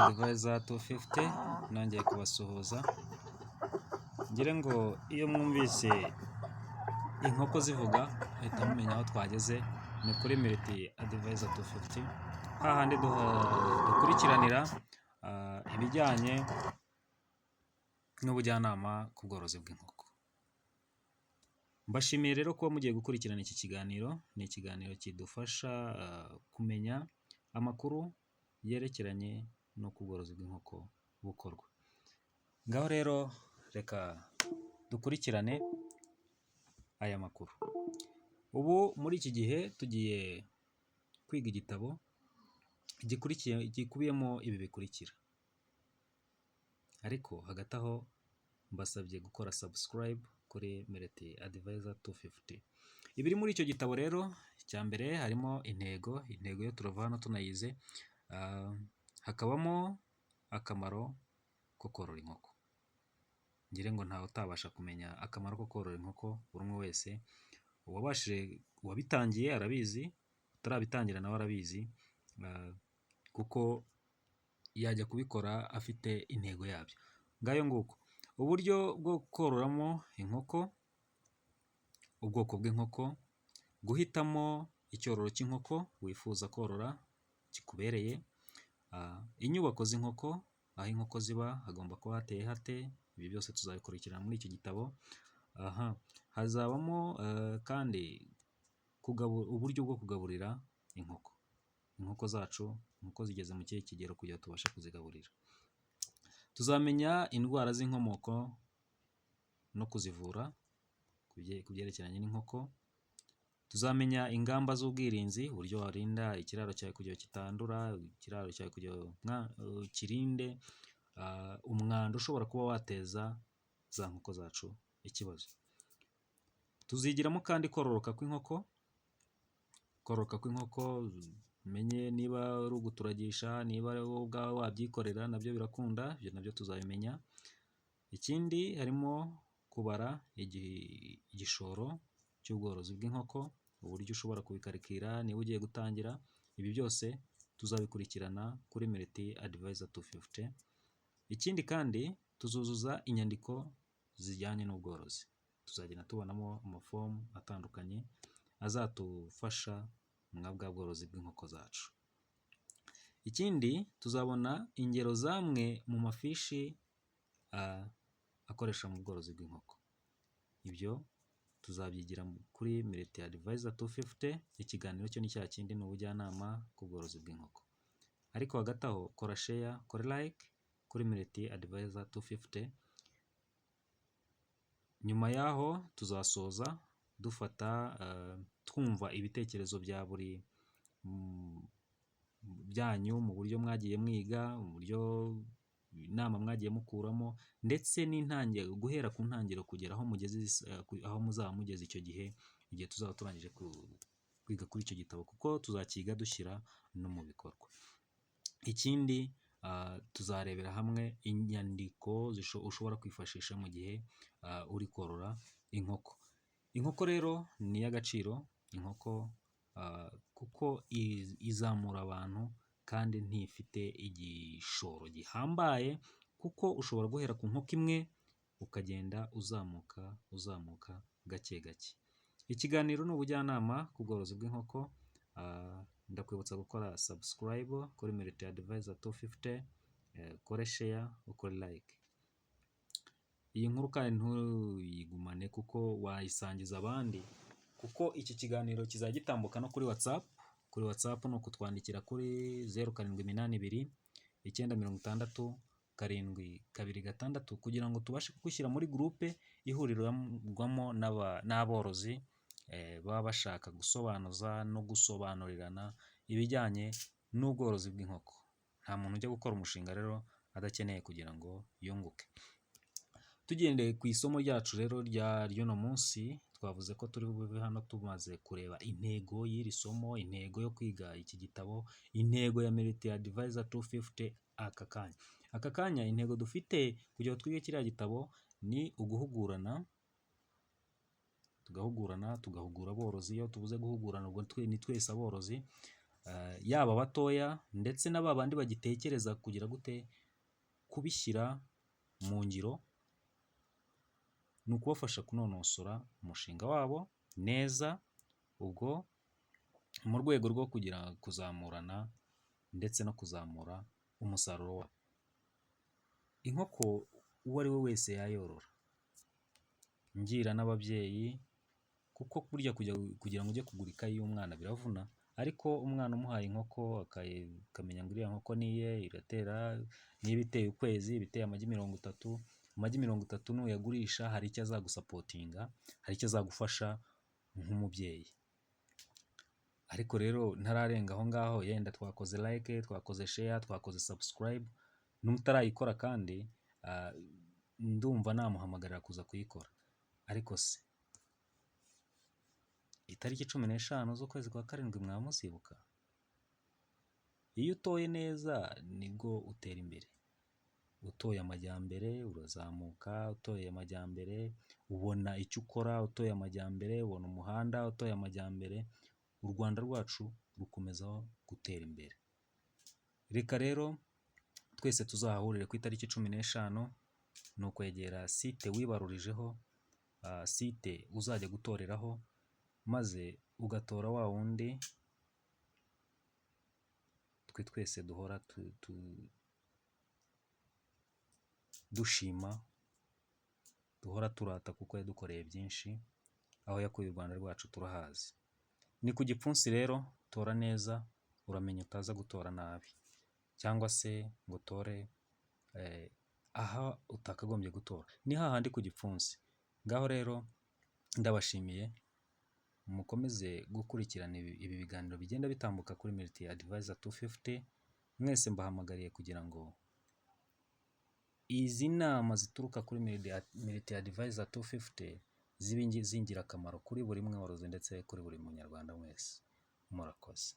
Advisor 250, nongeye kubasuhuza, ngire ngo iyo mwumvise inkoko zivuga muhita mumenya aho twageze. Ni kuri Multi Advisor 250, hahandi dukurikiranira ibijyanye n'ubujyanama ku bworozi bw'inkoko. Mbashimiye rero kuba mugiye gukurikirana iki kiganiro. Ni ikiganiro kidufasha kumenya amakuru yerekeranye n'uko ubworozi bw'inkoko bukorwa. Ngaho rero reka dukurikirane aya makuru. Ubu muri iki gihe tugiye kwiga igitabo gikurikiye gikubiyemo ibi bikurikira, ariko hagati aho mbasabye gukora subscribe kuri Multi Advisor 250. Ibiri muri icyo gitabo rero, icya mbere harimo intego. Intego yo turava hano tunayize, hakabamo akamaro ko korora inkoko. Ngire ngo ntawe utabasha kumenya akamaro ko korora inkoko. Buri umwe wese uwabashije, uwabitangiye arabizi, utarabitangira nawe arabizi, kuko yajya kubikora afite intego yabyo. Ngayo nguko. Uburyo bwo kororamo inkoko, ubwoko bw'inkoko, guhitamo icyororo cy'inkoko wifuza korora kikubereye, inyubako z'inkoko, aho inkoko ziba hagomba kuba hateye hate? Ibi byose tuzabikurikirana muri iki gitabo. Aha hazabamo kandi uburyo bwo kugaburira inkoko, inkoko zacu, inkoko zigeze mu kihe kigero kugira ngo tubashe kuzigaburira. Tuzamenya indwara z'inkomoko no kuzivura ku byerekeranye n'inkoko. Tuzamenya ingamba z'ubwirinzi, uburyo warinda ikiraro cyawe kugira kitandura, ikiraro cyawe kugira ukirinde umwanda ushobora kuba wateza za nkoko zacu ikibazo. Tuzigiramo kandi kororoka kw'inkoko, kororoka kw'inkoko umenye niba ari uguturagisha, niba ari wowe ubwawe wabyikorera nabyo birakunda, ibyo nabyo tuzabimenya. Ikindi harimo kubara igishoro cy'ubworozi bw'inkoko, uburyo ushobora kubikarikira niba ugiye gutangira. Ibi byose tuzabikurikirana kuri Multi Advisor 250. Ikindi kandi tuzuzuza inyandiko zijyanye n'ubworozi, tuzagenda tubonamo amafomu atandukanye azatufasha mwa bwa bworozi bw'inkoko zacu. Ikindi tuzabona ingero z'amwe mu mafishi akoresha mu bworozi bw'inkoko. Ibyo tuzabyigira kuri Multi Advisor 250. Ikiganiro cyo ni cya kindi, ni ubujyanama ku bworozi bw'inkoko. Ariko hagati aho kora share, kora like kuri Multi Advisor 250. Nyuma y'aho tuzasoza dufata twumva ibitekerezo bya buri byanyu mu buryo mwagiye mwiga, mu buryo inama mwagiye mukuramo, ndetse n'intangiriro, guhera ku ntangiriro kugera aho mugeze, aho muzaba mugeze icyo gihe, igihe tuzaba turangije kwiga kuri icyo gitabo, kuko tuzakiga dushyira no mu bikorwa. Ikindi tuzarebera hamwe inyandiko ushobora kwifashisha mu gihe uri korora inkoko. Inkoko rero ni iy'agaciro, inkoko kuko izamura abantu kandi ntifite igishoro gihambaye, kuko ushobora guhera ku nkoko imwe ukagenda uzamuka uzamuka gake gake. Ikiganiro ni ubujyanama ku bworozi bw'inkoko. Ndakwibutsa gukora subscribe kuri Multi Advisor 250, ukore share, ukore like. Iyi nkuru kandi ntuyigumane kuko wayisangiza abandi, kuko iki kiganiro kizajya gitambuka no kuri WhatsApp. Kuri WhatsApp ni ukutwandikira kuri 0782960726 kugira ngo tubashe kugushyira muri groupe ihurirwamo n'aborozi baba bashaka gusobanuza no gusobanurirana ibijyanye n'ubworozi bw'inkoko. Nta muntu ujya gukora umushinga rero adakeneye kugira ngo yunguke. Tugendeye ku isomo ryacu rero ry'uno munsi, twavuze ko turi bube hano tumaze kureba intego y'iri somo, intego yo kwiga iki gitabo, intego ya Multi Advisor 250 aka kanya. Aka kanya intego dufite kugira ngo twige kiriya gitabo ni uguhugurana, tugahugurana, tugahugura aborozi. Iyo tuvuze guhugurana ubwo ni twese aborozi. Yaba abatoya ndetse na ba bandi bagitekereza kugira gute, kubishyira mu ngiro, ni ukubafasha kunonosora umushinga wabo neza, ubwo mu rwego rwo kugira kuzamurana ndetse no kuzamura umusaruro wabo. Inkoko uwo ari we wese yayorora, ngira n'ababyeyi, kuko burya kugira ngo ujye kugura ikayi y'umwana biravuna, ariko umwana umuhaye inkoko akamenya ngo iriya nkoko ni iye, iratera, niba iteye ukwezi iba iteye amagi 30, amagi 30 nuyagurisha hari icyo azagusupportinga, hari icyo azagufasha nk'umubyeyi. Ariko rero ntararenga aho ngaho, yenda twakoze like, twakoze share, twakoze subscribe, n'utarayikora kandi ndumva namuhamagarira kuza kuyikora. Ariko se itariki 15 z'ukwezi kwa karindwi mwaba muzibuka? Iyo utoye neza nibwo utera imbere. Utoye amajyambere urazamuka, utoye amajyambere ubona icyo ukora, utoye amajyambere ubona umuhanda, utoye amajyambere u Rwanda rwacu rukomeza gutera imbere. Reka rero twese tuzahahurire ku itariki 15, ni ukwegera site wibarurijeho, site uzajya gutoreraho, maze ugatora wa wundi twe twese duhora dushima, duhora turata kuko yadukoreye byinshi, aho yakuye u Rwanda rwacu turahazi. Ni ku gipfunsi rero, tora neza, uramenye utaza gutora nabi cyangwa se ngo utore aha utakagombye gutora, ni hahandi ku gipfunsi. Ngaho rero ndabashimiye, mukomeze gukurikirana ibi biganiro bigenda bitambuka kuri Multi Advisor 250, mwese mbahamagariye kugira ngo izi nama zituruka kuri Multi Advisor 250 zibe iz'ingirakamaro kuri buri mworozi ndetse kuri buri munyarwanda wese. Murakoze.